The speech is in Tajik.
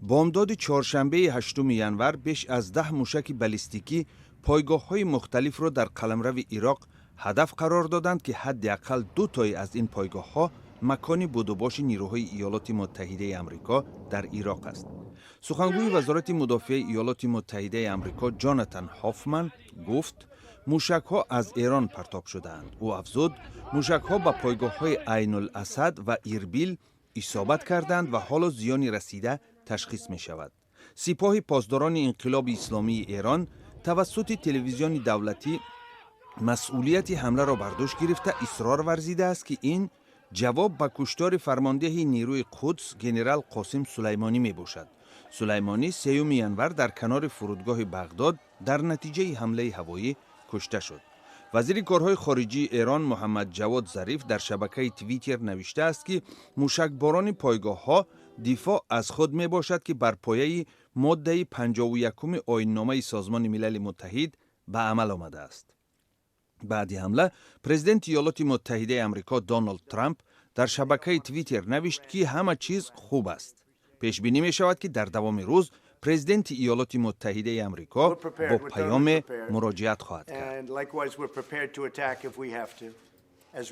Бомдоди чоршанбеи 8 январ беш аз 10 мушаки баллистикӣ пойгоҳҳои мухталифро дар қаламрави Ироқ ҳадаф қарор доданд, ки ҳадди ақал ду тои аз ин пойгоҳҳо макони будубоши нирӯҳои Иёлоти Муттаҳидаи Амрико дар Ироқ аст. Сухангӯи Вазорати мудофиаи Иёлоти Муттаҳидаи Амрико Ҷонатан Ҳофман гуфт, мушакҳо аз Эрон партоб шудаанд. Ӯ афзуд, мушакҳо ба пойгоҳҳои Айнул Асад ва Ирбил исобат карданд ва ҳоло зиёни расида ташхис мешавад. Сипоҳи Посдорони Инқилоби Исломии Эрон тавассути телевизиони давлатӣ масъулияти ҳамларо бар дӯш гирифта, исрор варзидааст, ки ин ҷавоб ба куштори фармондеҳи нерӯи Қудс генерал Қосим Сулаймонӣ мебошад. Сулаймонӣ 3 январ дар канори фурудгоҳи Бағдод дар натиҷаи ҳамлаи ҳавоӣ кушта шуд. Вазири корҳои хориҷии Эрон Муҳаммад Ҷавод Зариф дар шабакаи Твиттер навиштааст, ки мушакборони пойгоҳҳо дифоъ аз худ мебошад, ки бар пояи моддаи 51-уми Оинномаи Созмони Милали Муттаҳид ба амал омадааст. Баъди ҳамла президенти Иёлоти Муттаҳидаи Амрико Доналд Трамп дар шабакаи Твиттер навишт, ки ҳама чиз хуб аст. Пешбинӣ мешавад, ки дар давоми рӯз президенти Иёлоти Муттаҳидаи Амрико бо паёме муроҷиат хоҳад кард. And likewise, we're prepared to attack if we have to, as